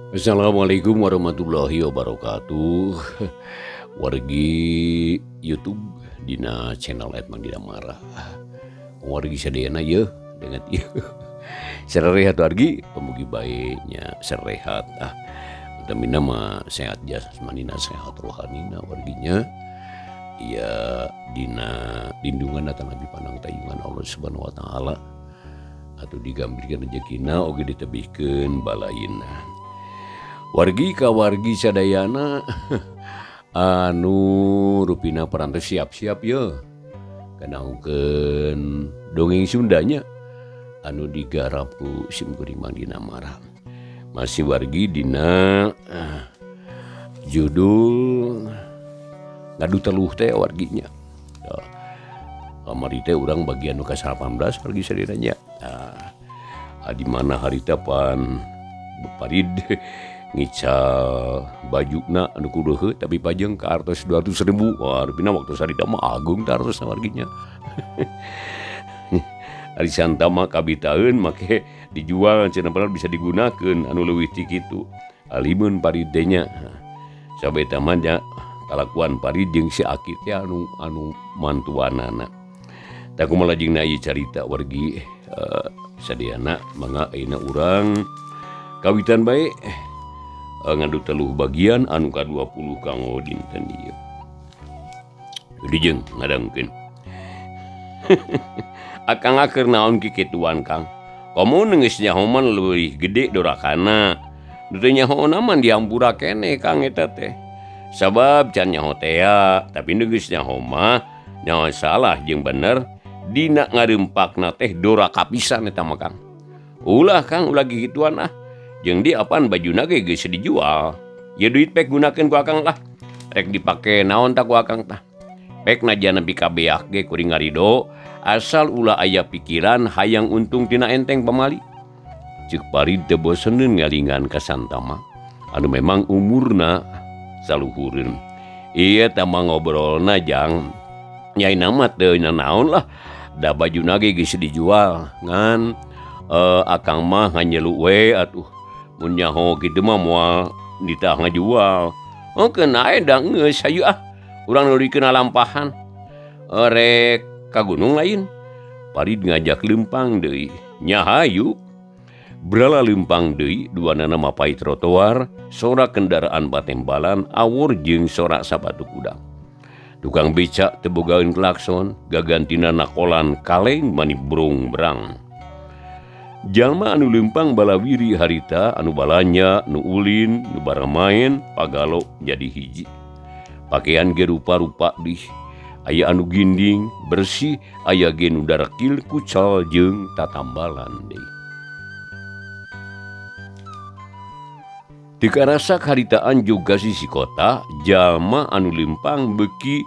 Assalamualaikum warahmatullahi wabarakatuh. Wargi YouTube dina channel Edmang Dina Mara. Wargi sadayana yeuh dengan ieu. Sarehat wargi, pamugi bae nya sarehat ah. Utamina mah sehat jasmanina, sehat rohanina warginya. Iya dina lindungan atanapi panangtayungan Allah Subhanahu wa taala. Atau digambirkeun rejekina oge ditebihkeun balaina. Wargi ka wargi sadayana anu rupina parantos siap-siap yeuh kanaungkeun dongeng Sundanya anu digarap ku simkuring Mang Dina Mara. Masih wargi dina judul ngadu teluh teh warginya. Kamari teh urang bagian nu ka-18 wargi sadayana. Nah, di mana harita pan Parid ngical bajuna anu kuduheuh tapi pajeng ka artos 200.000. Wah, rupina waktu sarita mah agung teh artosna warginya. Ari Santa mah kabitaeun make dijual cenah padahal bisa digunakeun anu leuwih ti kitu. Alimeun Parid teh nya. Sabeta mah nya kalakuan Parid jeung si Aki teh anu mantuanana. Tah kumaha lajengna ieu carita wargi sadayana mangga ayeuna urang kawitan bae ngadu teluh bagian anu ka-20 kanggo dinten ieu. Dijeng ngadangkeun. Akang keur naon kikituan Kang? Komo geus nyaho mah leuwih gede dorakana. Nu teu nyaho mah dihampura keneh Kang eta teh. Sabab can nyaho tea, tapi nu geus nyaho mah nyaho salah jeung bener dina ngareumpakna teh doraka pisan eta mah Kang. Ulah Kang, ulah gigituan ah. Jeung di apaan bajuna ge geus dijual. Ya duit pek gunakeun ku akang lah. Rek dipake naon tah ku akang tah. Pek najan nepi ka beak ge kuring ngarido, asal ulah aya pikiran hayang untung tina enteng pamali. Ceuk Parid teu boseneun ngalingan ka Santama anu memang umurna saluhureun. Ieu tah mah ngobrolna jang nyaina mah teu nanaon lah. Da bajuna ge geus dijual ngan akang mah nganyelu we atuh. Mun nyaho kitu mah moal ditah ngajual. Oh keun ae da geus hayu ah. Urang nuluykeun lampahan. Rek ka gunung lain. Parid ngajak leumpang deui. Nya hayu. Berala leumpang deui duanana mapay trotoar, sora kendaraan batembalan, awur jeung sora sapatu kuda. Tukang becak teu bogaeun klakson, gagantina nakolan kaleng mani brong-brang. Jalma anu leumpang balawiri harita anu balanja, nu ulin, nu baramaen, pagalo jadi hiji. Pakaian ge rupa-rupa dih. Aya anu ginding, bersih, aya ge nu darekil, kucal jeung tatambalan deui. Teu karasa haritaan juga sisi kota, jalma anu leumpang beuki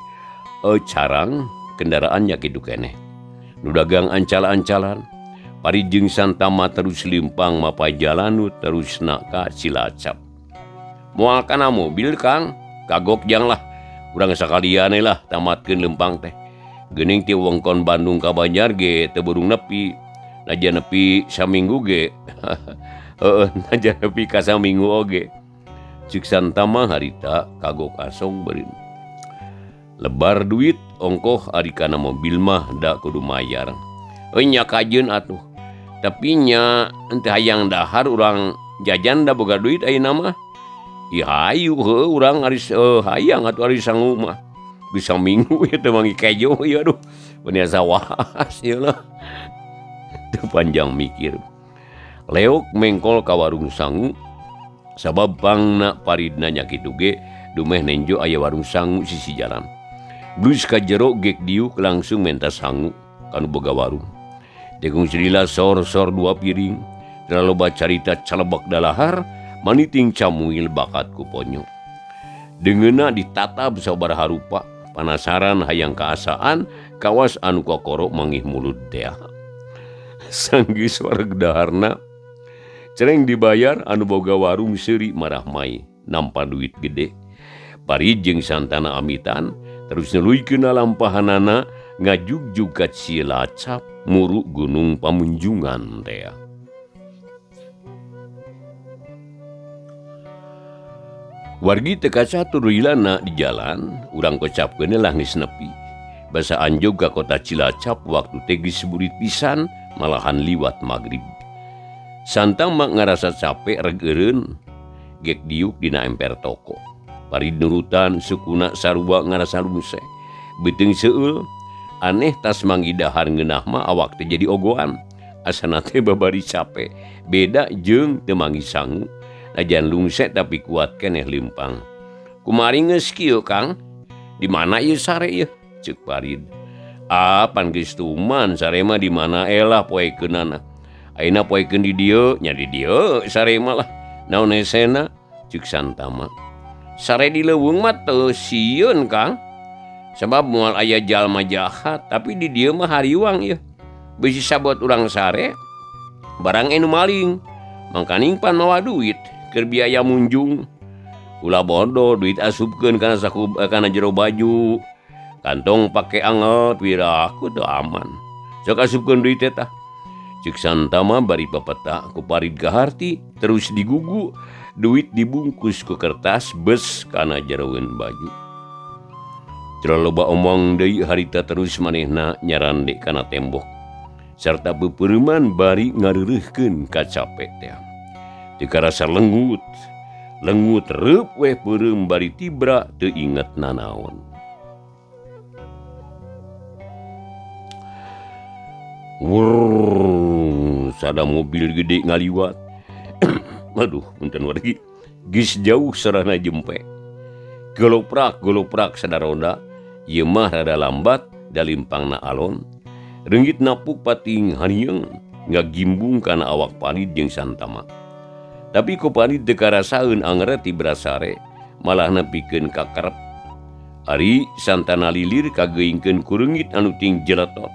carang kendaraan nya kitu keneh. Nu dagang ancal-ancalan, Parid jeung Santama terus leumpang mapay jalan nu terusna ka Cilacap. Moal kana mobil Kang, kagok jang lah. Urang sakalian lah tamatkeun leumpang teh. Geuning ti wewengkon Bandung ka Banjar ge teu burung nepi. Najan nepi saminggu ge. Heueuh, najan nepi ka saminggu oge. Ceuk Santama harita kagok asong beureum. Lebar duit ongkoh ari kana mobil mah da kudu mayar. Euy nya kajeun atuh. Tapi nya henteu hayang dahar urang jajan da boga duit ayeuna mah. Ih hayu heueuh urang ari hayang atuh ari sangu mah. Geus saminggu ieu teh manggih kejo ieu aduh. Beun asa waas ieu lah. Teu panjang mikir. Leok mengkol ka warung sangu sabab pangna Paridna nya kitu ge dumeh nenjo aya warung sangu sisi jalan. Blus ka jero gek diuk langsung menta sangu kanu boga warung. Degung silila sor-sor dua piring, loba carita calebak dalahar, maniting camuil bakat ku ponyo. Dengeuna ditatab sabaraha rupa, panasaran hayang kaasaan, kawas anu kokoro mangih mulut tea. Sanggeus wareg daharna, cereng dibayar anu boga warung seuri marah mai, nampa duit gede. Parid jeung Santana amitan, terus nuluykeun lampahanana ngajugjug ka Cilacap muru Gunung Pamunjungan tea. Wargi teu kacatur lilana di jalan, urang kocapkeun lah geus nepi. Basa anjog ka kota Cilacap waktu teh geus burit pisan malahan liwat magrib. Santama ngarasa capek reg eureun gek diuk dina emper toko. Parid nurutan sukuna sarua ngarasa rungse. Beuteung seueul aneh tas manggi dahar ngeunah mah awak teh jadi ogoan. Asana teh babari capek, beda jeung teu manggi sangu. Najan lungse tapi kuat keneh leumpang. Kumari geus kieu Kang? Di mana ieu sare ieu? Ceuk Parid. Ah, pan geus tuman sare mah di mana elah poekeunana. Ayeuna poekeun di dieu, nya di dieu sare mah lah. Naon hesena? Ceuk Santama. Sare di leuweung mah teu sieun Kang. Sabab moal aya jalma jahat, tapi di dieu mah hariwang ieu. Bisi sabot urang sare, barang anu maling. Mangkaning pan mawa duit keur biaya munjung. Ulah bodoh duit asupkeun kana saku kana jero baju. Kantong pake angel piraku teu aman. Sok asupkeun duit teh tah. Ceuk Santama bari papeta ku Parid kaharti terus digugu duit dibungkus ku kertas bes kana jeroeun baju. Teu loba omong deui harita terus manehna nyarande kana tembok. Sarta beupeureuman bari ngareureuhkeun ka capek teh. Teu karasa lengut, lengut reup weh peureum bari tibra teu inget nanaon. Wurr, sada mobil gede ngaliwat. Aduh, punten wargi. Geus jauh sarana jempe. Goloprak, goloprak sada ronda. Ieu mah rada lambat, da limpangna alon. Reungit napuk pating harieung, ngagimbung kana awak Parid jeung Santama. Tapi ku Parid teu karasaeun angere tibra sare, malah nepikeun ka kerep. Ari Santana lilir kageingkeun ku reungit anu ting jeletot.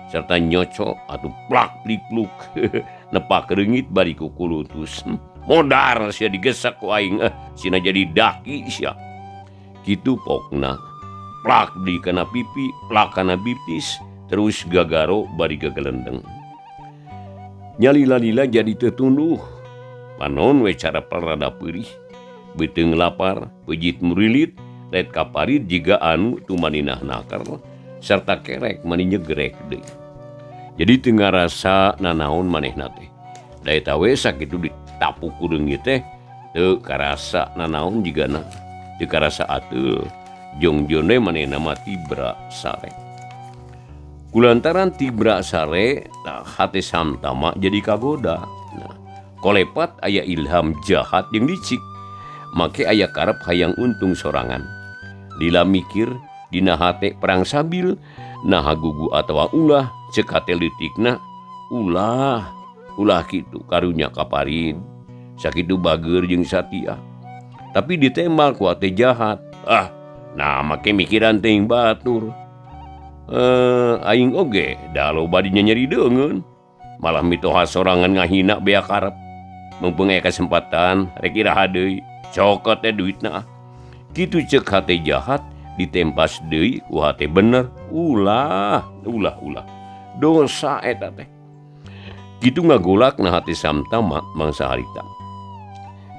Serta nyoco atuh plak plik pluk nepak reungit bari kukulutus. Modar sia digesak ku aing, sina jadi daki sia. Kitu pokna. Plak di kana pipi, plak kana bipis, terus gagaro bari gagelendeng. Nyalila-lila jadi teu tunduh. Panon we cara rada peurih. Beuteung lapar, pejit murilit, ret ka Parid jiga anu tumaninah naker serta kerek mani nyegrek deui. Jadi teu ngarasa nanaon manehna teh. Da eta we sakitu ditapuk ku reungit teh teu karasa nanaon jigana, teu karasa ateul. Jongjon we manehna mah tibra sare. Kulantaran tibra sare, tah hate Santama jadi kagoda. Nah, kolepat aya ilham jahat jeung licik. Make aya karep hayang untung sorangan. Lila mikir dina hate perang sabil, naha gugu atawa ulah ceuk hate leutikna, ulah ulah kitu karunya ka Parid. Sakitu bager jeung satia. Tapi ditembak ku hate jahat. Ah, nah make mikiran teuing batur. Aing oge da loba dinyeri deungeun. Malah mitoha sorangan ngahina bea karep. Mumpung aya kesempatan rek iraha deui, cokot teh duitna. Kitu ceuk hate jahat ditempas deui ku hate bener. Ulah, ulah, ulah. Dosa eta teh. Kitu ngagolakna hate Samtama mangsa harita.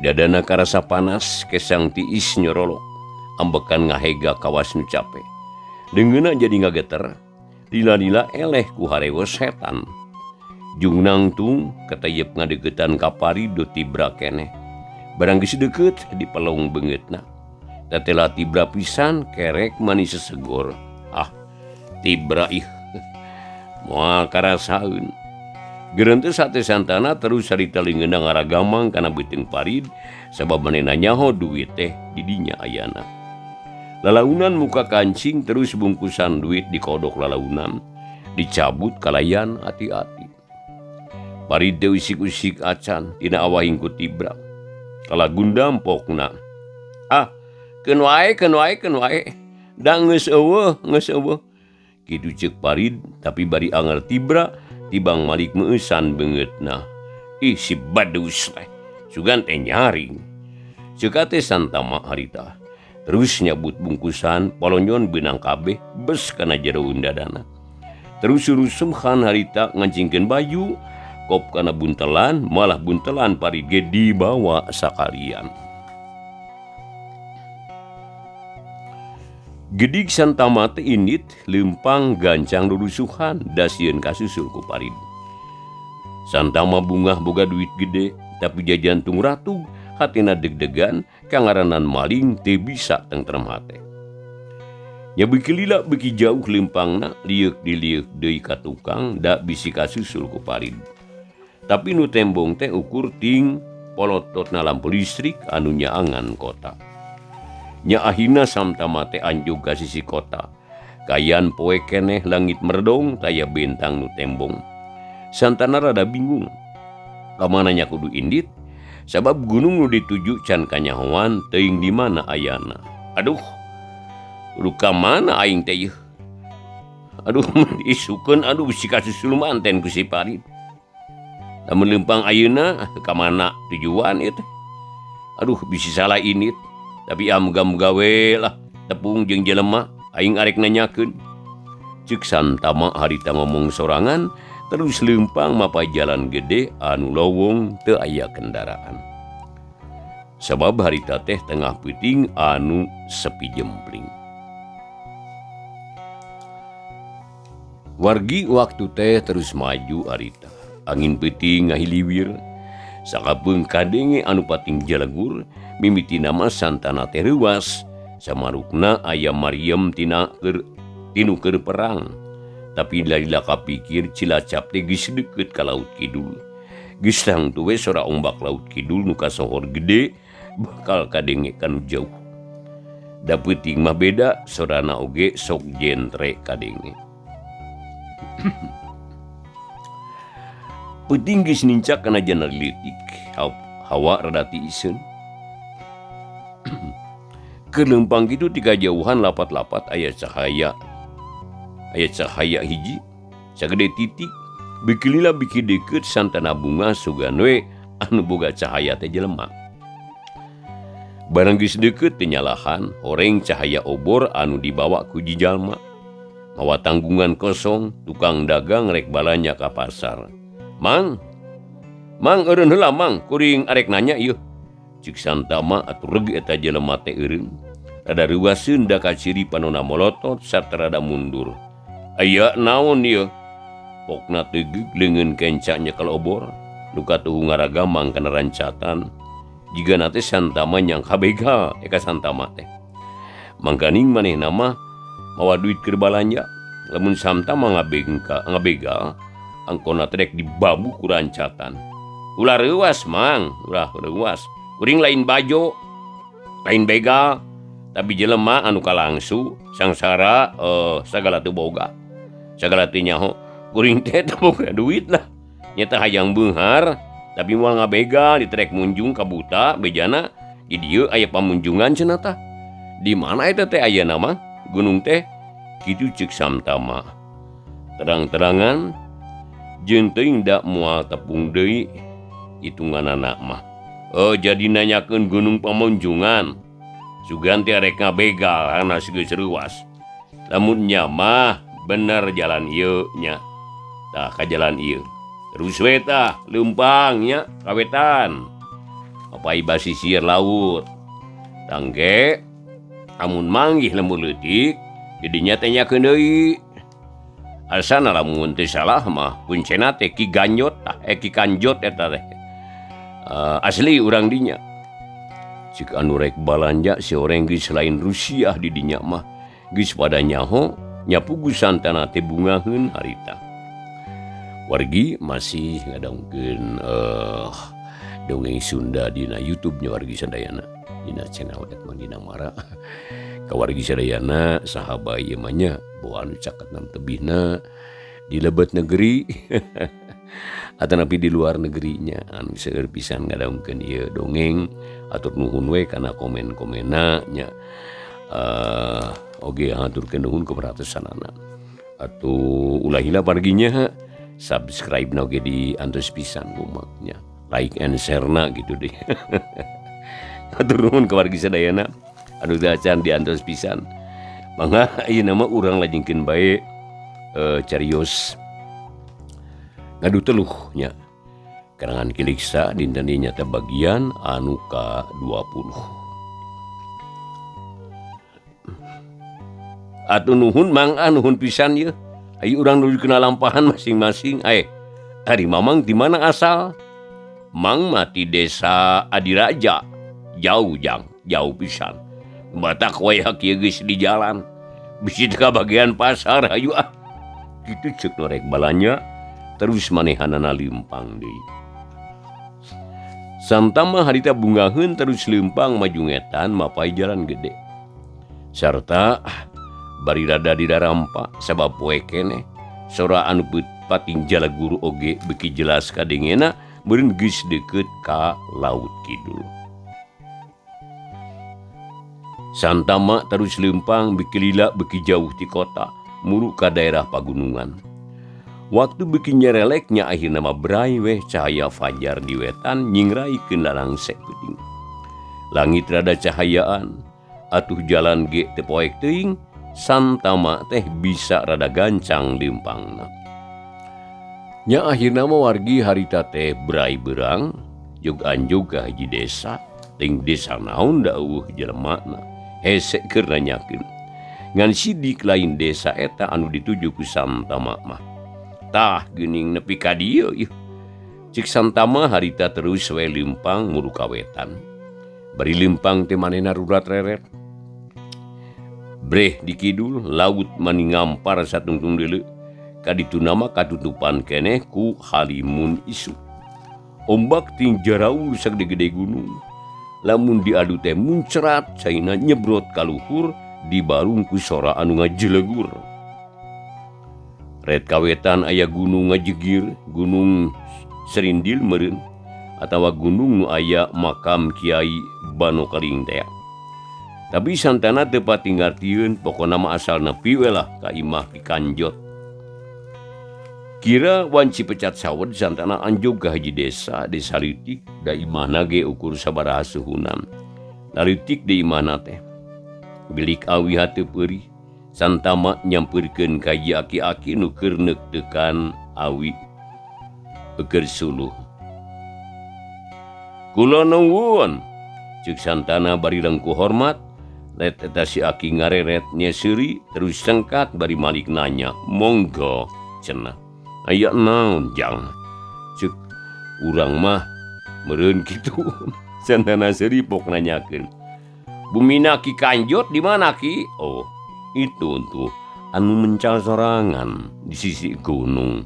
Dadana karasa panas kesang tiis nyorolok. Ambekan ngahega kawas nu cape. Deungeunna jadi ngageter. Lila-lila eleh ku harewo setan. Jung nangtung katayep ngadeukeutan ka Parid do tibra keneh. Barang geus deukeut dipelong beungeutna. Tatela tibra pisan kerek manis sesegor. Ah, tibra ih. Moal karasaeun. Geureunteu sate Santana terus sarita lingeuna ngaragamang kana beuteung Parid sabab manehna nyaho duit teh di dinya ayana. Lalaunan muka kancing terus bungkusan duit dikodok lalaunan, dicabut kalayan hati-hati. Parid teh usik-usik acan tina awahing ku tibra. Kala gundam pokna. Ah, keun wae, keun wae, keun wae. Da geus eueuh, geus eueuh. Kitu ceuk Parid tapi bari anger tibra tibang malik meueusan beungeutna. Ih si badus teh, sugan teh nyaring. Ceuk teh Santama harita. Terus nyabut bungkusan polonyon beunang kabeh bes kana jero dadana. Terus surusumhan harita ngancingkeun baju kop kana buntelan, malah buntelan Parid ge dibawa sakalian. Gedig Santama teh indit leumpang gancang rurusuhan da sieun kasusul ku Parid. Santama bungah boga duit gede tapi jajantung ratug hatina deg-degan kangaranan maling teu bisa tentrem hate. Nya beuki lila beuki jauh leumpangna lieuk dilieuk deui ka tukang da bisi kasusul ku Parid. Tapi nu tembong teh ukur ting polototna lampu listrik anu nyaangan kota. Nya akhirna Samtama teh anjog ka sisi kota. Kayan poe keneh langit meredong taya bentang nu tembong. Santana rada bingung. Ka mana nya kudu indit? Sabab gunung nu dituju can kanyahoan teuing di mana ayana. Aduh, kudu ka mana aing teh yeuh? Aduh, isukeun aduh bisi kasusul manten ku si Parid. Lamun leumpang ayeuna ka mana tujuan ieu teh? Aduh, bisi salah indit. Tapi ah muga-muga we lah tepung jeung jelema aing arek nanyakeun. Ceuk Santama harita ngomong sorangan terus leumpang mapay jalan gede anu lowong teu aya kendaraan. Sabab harita teh tengah peuting anu sepi jempling. Wargi waktu teh terus maju harita. Angin peuting ngahiliwir. Sakapeung kadenge anu pating jalegur mimiti nama Santana teh reuas. Samarukna aya Mariam tina keur tinu keur perang. Tapi lila kapikir Cilacap teh geus deukeut ka Laut Kidul. Geus tangtu we sora ombak Laut Kidul nu kasohor gede bakal kadenge kanu jauh. Da peuting mah beda sorana oge sok jentre kadenge. Peuting geus nincak kana janar leutik, hawa rada tiiseun. Keur leumpang kitu ti kajauhan lapat-lapat aya cahaya. Aya cahaya hiji sagede titik beuki lila beuki deukeut Santana bunga sugan we anu boga cahaya teh jelema. Barang geus deukeut teu nyalahan horeng cahaya obor anu dibawa ku jijalma. Mawa tanggungan kosong tukang dagang rek balanja ka pasar. Mang, mang eureun heula mang, kuring arek nanya ieu. Cik Santama atuh reg eta jelema teh eureun. Rada reuaseun da kaciri panona molotot sarta rada mundur. Aya naon ieu? Pokna tegeug leungeun kenca nyekel obor, nu katuhu ngaragamang kana rancatan. Jigana teh Santama nyangka begal eka Santama teh. Mangkaning manehna mah mawa duit keur balanja. Lamun Santama ngabegal angkona teh rek dibabu ku rancatan. Ulah reuas mang, ulah reuas. Kuring lain bajo, lain begal, tapi jelema anu kalangsu sangsara sagala teu boga. Sagala teu nyaho. Kuring teh teu boga duit lah. Nyata hayang beunghar, tapi moal ngabegal diterek munjung ka buta bejana di dieu aya pamunjungan cenah tah. Di mana eta teh ayana mah? Gunung teh kitu ceuk Samtama. Terang-terangan jeung teuing da moal tepung deui hitunganana mah. Oh, jadi nanyakeun gunung pamunjungan. Sugan teh arek ngabegal karena geus reuas. Lamun nya mah bener jalan ieu nya. Tah ka jalan ieu. Terus we tah leumpang nya kawetan. Apai basisir laut. Tangge amun manggih lembur leutik didinya teh nyakeun deui. Asana lamun teu salah mah kuncena teh Ki Ganjot tah, Ki Kanjot eta teh. Asli urang dinya. Cik anu rek balanja si oreng geus lain Rusia di dinya mah geus pada nyaho nya pugu Santana teh bungaheun harita. Wargi masih ngadongkeun dongeng Sunda dina YouTube nya wargi sadayana dina channel Edmond Dinamara. Ka wargi sadayana saha bae ieu mah nya bawa anu caketna tebihna di lebet negeri atanapi di luar negerinya anu seueur pisan ngadongkeun ieu dongeng. Atur nuhun we kana komen-komenna nya. Oge haturkeun nuhun keperhatosanana. Atuh ulah hilap warginya subscribe na oge di antos pisan kumaknya, like and share na gitu deh. Atur nuhun ka wargi sadayana anu teu acan di antos pisan. Mangga ieu nama urang lajengkeun bae carios ngadu teluh nya. Karangan Kiliksa dinten ieu nyata bagian anu ka-20. Atuh nuhun Mang ah nuhun pisan yeuh. Ayo urang nuju kana lampahan masing-masing. Ae, ari Mamang ti mana asal? Mang mah ti desa Adiraja. Jauh jang, jauh pisan. Batak wayah kieu geus di jalan. Bisi teu kabagian pasar hayu ah. Kitu ceuk nu rek balanja terus manehanana leumpang deui. Santama harita bungaheun terus leumpang maju ngetan mapai jalan gede. Sarta bari rada dirarampa sabab poe keneh sora anu pating jalaguru oge beuki jelas kadengena meureun geus deukeut ka laut kidul. Santama terus leumpang beuki lila beuki jauh ti kota muru ka daerah pagunungan. Waktu beuki nyerelek nya akhirna mah bray weh cahaya fajar di wetan nyingraikeun lalangse peuting. Langit rada cahayaan atuh jalan ge teu poek teuing Santama teh bisa rada gancang leumpangna. Nya akhirna mah wargi harita teh bray beurang jog anjog ka hiji desa teuing desa naon da eueuh jelemana hese keur nanyakeun. Ngan sidik lain desa eta anu dituju ku Santama mah. Tah geuning nepi ka dieu yeuh. Cik Santama harita terus we leumpang muru ka wetan. Bari leumpang teh manehna rurat reret. Breh di kidul laut mani ngampar satungtung deuleu. Ka dituna mah katutupan keneh ku halimun isuk. Ombak ting jaraur sagede-gede gunung. Lamun diadu teh muncrat caina nyebrot ka luhur dibarung ku sora anu ngajelegur. Ret kawetan aya gunung ngajegir, Gunung Serindil meureun atawa gunung nu aya makam Kiai Banokeling teh. Tapi Santana teu pati ngartieun pokona mah asal nepi we lah ka imah Ki Kanjot. Kira wanci pecat sawed Santana anjog ka hiji desa, desa leutik da imahna ge ukur sabaraha suhunan. Leutik deui imahna teh. Bilik awi hateup peurih. Santama nyampeurkeun ka hiji aki-aki nu keur neuk-teukan awi keur suluh. Kula nuwun, ceuk Santana bari lengkuh hormat. Let eta si aki ngareret nyeseuri terus sengkat bari malik nanya, monggo cenah. Aya naon jang? Ceuk urang mah meureun kitu. Santana seuri pok nanyakeun. Bumina Ki Kanjot di mana Ki? Oh, itu tuh anu mencal sorangan di sisi gunung.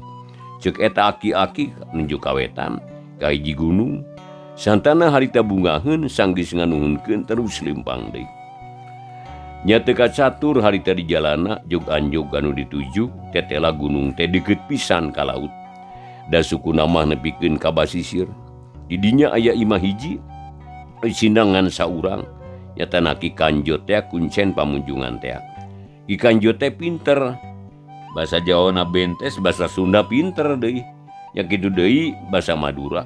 Ceuk eta aki-aki nunjuk ka wetan ka hiji gunung. Santana harita bungaheun sanggeus nganuhunkeun terus leumpang deui. Nya teu kacatur harita di jalana jog anjog anu dituju tetela gunung teh deukeut pisan ka laut. Da sukuna mah nepikeun ka basisir. Di dinya aya imah hiji sinangan saurang nyatana Ki Kanjot teh kuncen pamunjungan teh. Ki Kanjot teh pinter. Basa Jawana bentes, basa Sunda pinter deui. Nya kitu deui basa Madura,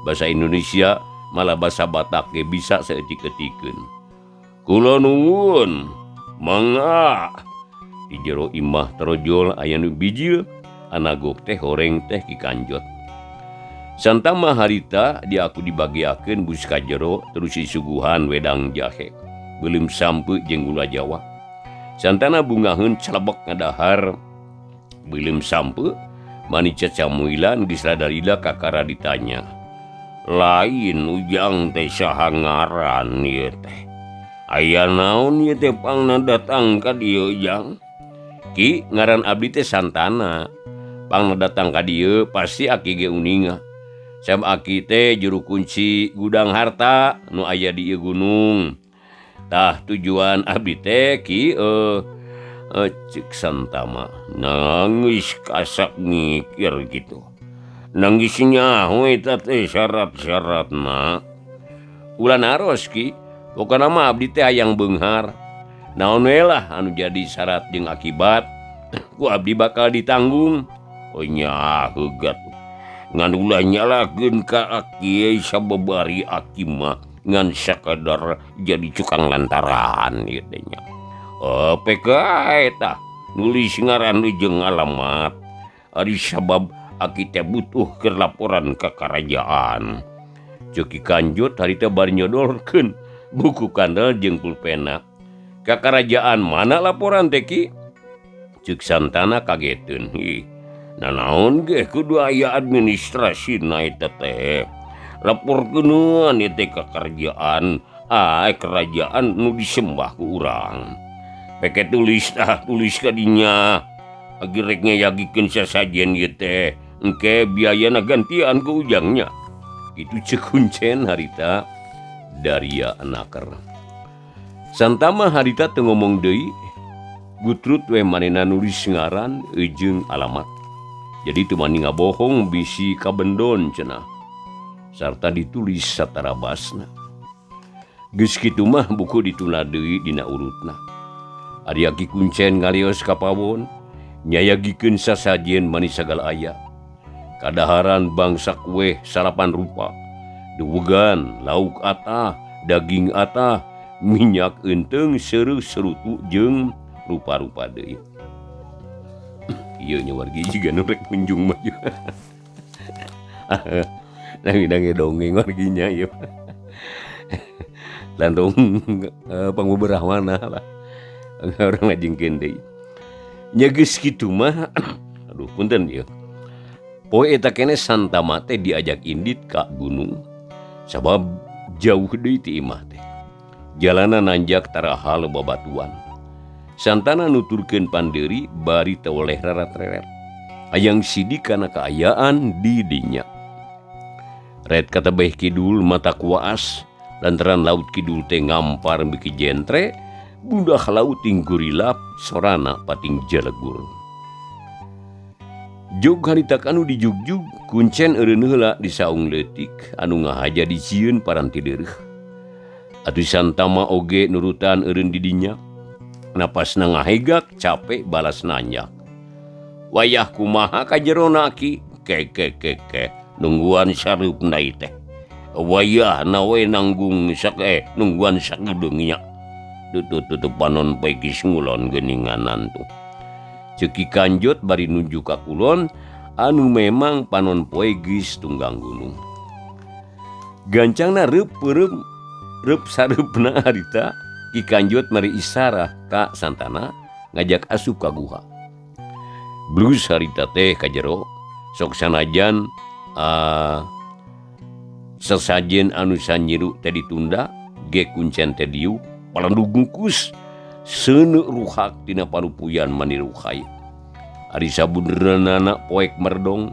basa Indonesia, malah basa Batak ge bisa saeutik-eutikeun. Kula nuwun, mangga. Di jero imah torojol aya nu bijil, anagok teh horeng teh Ki Kanjot. Santama harita diaku dibagiakeun bus ka jero terus disuguhan wedang jahe, beuleum sampe jeung gula Jawa. Santana bungaheun celebek ngadahar beuleum sampe, mani cacamuilan geus rada lila kakara ditanya. Lain ujang teh saha ngaran ieu teh? Aya naon ieu teh pangna datang ka dieu jang? Ki ngaran abdi teh Santana. Pangna datang ka dieu pasti aki ge uninga. Sam aki teh juru kunci gudang harta nu aya di ieu gunung. Tah tujuan abdi teh ki ceuk Santama nangis kasak mikir gitu. Nangis nyaho eta teh syarat-syaratna. Ulah naros ki. Pokona mah abdi teh hayang beunghar. Naon we lah anu jadi syarat jeung akibat ku abdi bakal ditanggung. Oh nya heugat. Ngan ulah nyalahkeun ka aki sababari aki mah ngan sakadar jadi cukang lantaran ieu teh nya. Oh PK eta nulis ngaran jeung alamat. Ari sabab aki teh butuh keur laporan ka karajaan. Ceuk Ki Kanjot harita bari nyodorkeun buku kandel jeung pulpena. Ka karajaan mana laporan teh Ki? Ceuk Santana kageteun. Ih, nanaon ge kudu aya administrasina eta teh. Laporkeun ieu teh ka kerajaan, kerajaan nu disembah ku urang. Peke tulis ah, tulis ka dinya. Agi rek ngayagikeun sasajen ieu teh. Engke biayana gantian ku ujangnya. Itu ceuk kuncen harita daria naker. Santama harita teu ngomong deui, gutrut we manehna nulis ngaran jeung alamat. Jadi teu mani ngabohong bisi kabendon cenah. Sarta ditulis satarabasna. Geus kitu mah buku ditunda deui dina urutna. Ari Aki Kuncen ngalios ka pawon, nyayagikeun sasajen manis sagala aya. Kadaharan bangsa kue salapan rupa, duwegan, lauk atah, daging atah, minyak eunteng, seureuh serutu jeung rupa-rupa deui. Ieu nya wargi jiga nu rek munjung mah. Dangi-dangi dongeng warginya ieu. Lantung panguberah mana lah. Orang ngajengkeun deui. Nya geus kitu mah, aduh punten ieu. Poe eta keneh Santama teh diajak indit ka gunung sabab jauh deui ti imah teh. Jalanan nanjak taraha loba batuan. Santana nuturkeun pandeuri bari teu oleh rarat-reret. Hayang sidik kana kaayaan di dinya. Ret katebeh kidul mata kuaas lantaran laut kidul teh ngampar beuki jentre, bundah laut ting gurilap sorana pating jalegur. Jog harita anu dijugjug kuncen eureun heula di saung leutik anu ngahaja dijieun paranti deureuh. Atuh Santama oge nurutan eureun di dinya. Napasna ngahegak capek balas nanya. Wayah kumaha ka jerona ki? Ke ke ke ke nungguan sareupna ieu teh. Wayahna we nanggung sak nungguan sagedeung nya. Tutup panon poe geus ngulon geuninganan tuh. Ceuk Ki Kanjot bari nuju ka kulon anu memang panon poe geus tunggang gunung. Gancangna reup peureum reup sareupna harita Ki Kanjot mari isarah ka Santana ngajak asup ka guha. Blus harita teh ka jero sok sanajan sesajen anu sanyiru teh ditunda ge kuncen teh diuk palandug ngungkus seuneu ruhak tina parupuyan maniruhay. Ari sabudeurna poek merdong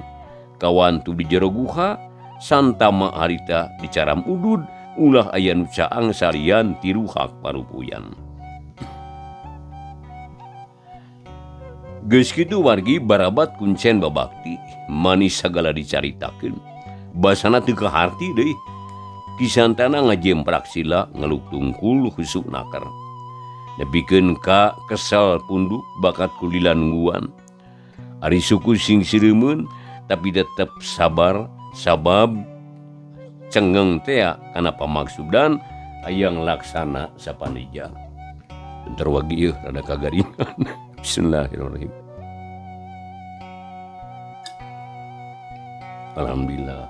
kawantu di jero guha Santama harita dicaram udud ulah aya nu caang salian ti ruhak parupuyan. Geus kitu wargi barabat kuncen babakti manis sagala dicaritakeun. Basana teu kaharti deui. Ki Santana ngajemprak sila ngeluk tungkul husuk naker. Nepikeun ka kesel punduk bakat kulila nungguan. Ari suku sing sireumeun tapi tetep sabar sabab cengeng tea kana pamaksudan hayang laksana sapanija. Bentar wagi ieu rada kagaringan. Bismillahirrahmanirrahim. Alhamdulillah.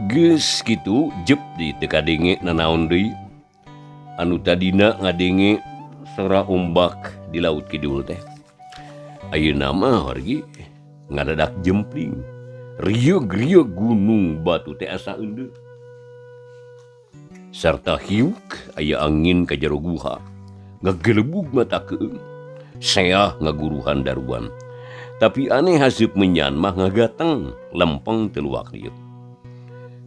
Geus kitu jep di teu kadenge nanaon deui. Anu tadina ngadenge sora ombak di laut kidul teh. Ayeuna mah wargi ngadadak jempling. Riog-riog gunung batu teh asa eundeuh. Sarta hiuk aya angin ka jero guha. Ngagelebug mata keung. Seah ngaguruhan daruan. Tapi aneh haseup menyan mah ngagateng lempeng teu luak lieu.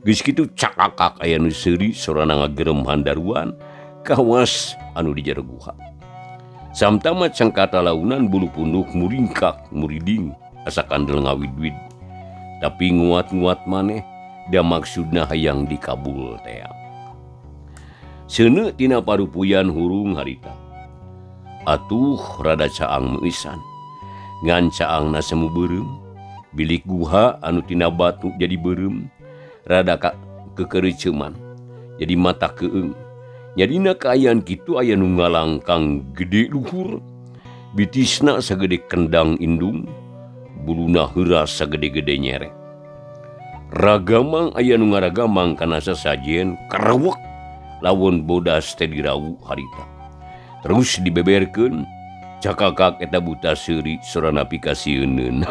Geus kitu cakakak aya nu seuri sorana ngageremhan daruan kawas anu di jero guha. Samtama cangkata launan bulu punduk muringkak muriding asa kandel ngawid-wid. Tapi nguat-nguat maneh da maksudna hayang dikabul tea. Seuneu tina parupuyan hurung harita. Atuh rada caang meuisan. Ngan caangna semu beureum, bilik guha anu tina batu jadi beureum, rada kekereuceuman, jadi mata keung. Nyadina kaayaan kitu aya nu ngalangkang gede luhur, bitisna sagede kendang indung, buluna heuras sagede-gede nyerek. Ragamang aya nu ngaragamang kana sasajen karewek Lawon bodas teh dirawu harita. Terus dibeberkeun cakakak eta buta seuri sorana pikasieuneun.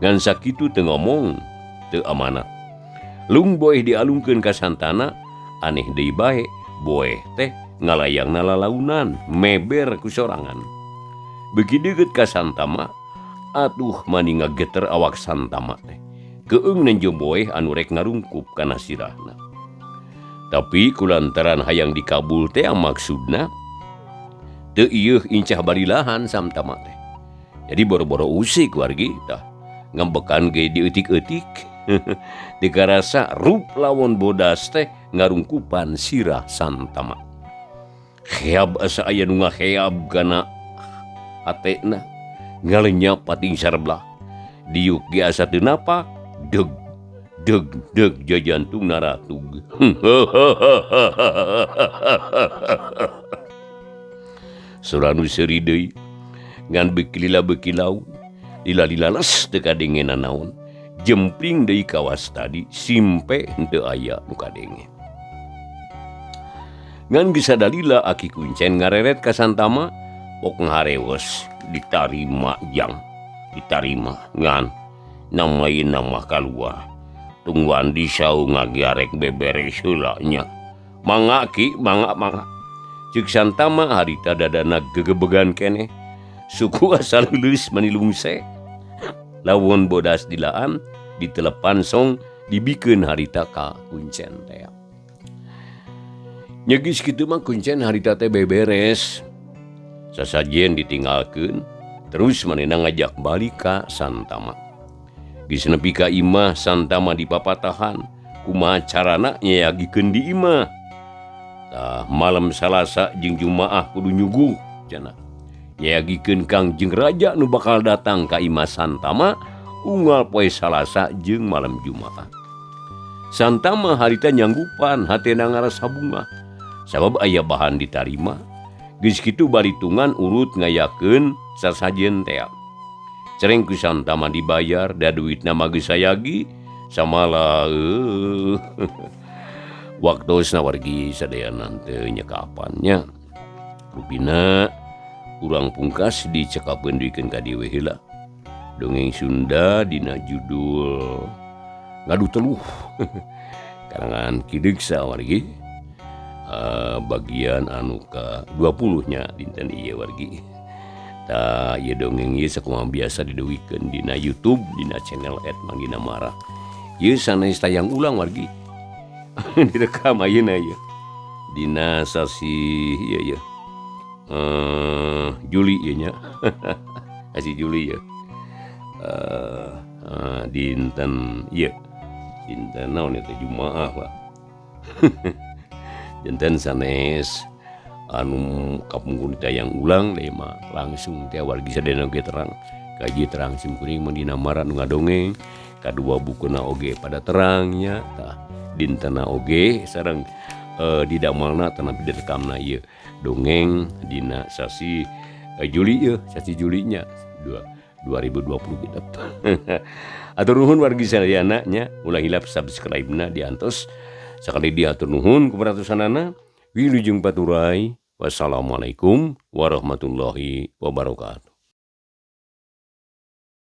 Ngan sakitu teu ngomong teu amanat. Lung boeh dialungkeun ka Santana aneh deui bae boeh teh ngalayangna lalaunan meber ku sorangan. Beuki deukeut ka Santama atuh mani ngageter awak Santama teh. Keung nenjo boeh anu rek ngarungkup kana sirahna. Tapi kulantaran hayang dikabul teh maksudna teu ieuh incah barilahan Santama teh. Jadi boro-boro usik wargi tah ngambekan ge dieutik-eutik. Teu karasa rup lawon bodas teh ngarungkupan sirah Santama. Heab asa aya nu ngaheab kana hatena ngalenyap pating sarbelah. Diuk ge asa teu napak deg deg deg jajantung naratug. Soranu seuri deui ngan beuki lila beuki laun lila-lila les teu kadenge nanaon. Jempling deui kawas tadi simpe henteu aya nu kadenge. Ngan geus sadalila Aki Kuncen ngareret ka Santama pok ngaharewos ditarima jang ditarima ngan namaina mah kaluar tungguan di saung ngagiarek beberes heula nya mangga ki mangga mangga ceuk Santama harita dadana gegebegan keneh suku asal leuleus mani lungse lawon bodas dilaan ditelepan song dibikeun harita ka Kuncen teh. Nya geus kitu mah Kuncen harita teh beberes sasajen ditinggalkeun terus manehna ngajak balik ka Santama. Geus nepi ka imah Santama dipapatahan kumaha carana nyayagikeun di imah. Tah malam Salasa jeung Jumaah kudu nyuguh cenah. Nyayagikeun Kangjeng Raja nu bakal datang ka imah Santama unggal poe Salasa jeung malam Jumaah. Santama harita nyanggupan hatena ngarasa bungah sabab aya bahan ditarima. Geus kitu baritungan urut ngayakeun sasajen teh. Cereng ku Santama dibayar da duitna mah geus sayagi samala waktosna wargi sadayana teu nyekapannya. Rupina urang pungkas dicekapeun duikeun ka dieu we heula. Dongeng Sunda dina judul Ngadu Teluh karangan Ki Deuksa wargi. Bagian anu ka 20 nya dinten ieu wargi. Tah ieu dongeng ieu sakumaha biasa didugikeun dina YouTube dina channel @mangginamara. Ieu sanes tayang ulang wargi. Direkam ayeuna ieu. Dina sasi ieu ieu. Juli ieu nya. Sasi Juli ieu. Dinten ieu. Dinten naon eta Jumaah lah. Janten sanes anu kapungkur tayang ulang deui mah langsung teh wargi sadayana oge terang. Kaji terang sim kuring mah dina mara nu ngadongeng, kadua bukuna oge pada terangnya tah dintena oge sareng didamelna tanapi direkamna ieu dongeng dina sasi Juli ieu, sasi Julinya 2020 kita. Atur nuhun wargi sadayana nya, ulah hilap subscribe-na diantos. Sakali diatur nuhun kuperhatosanana. Wilujeng paturay. Wassalamualaikum warahmatullahi wabarakatuh.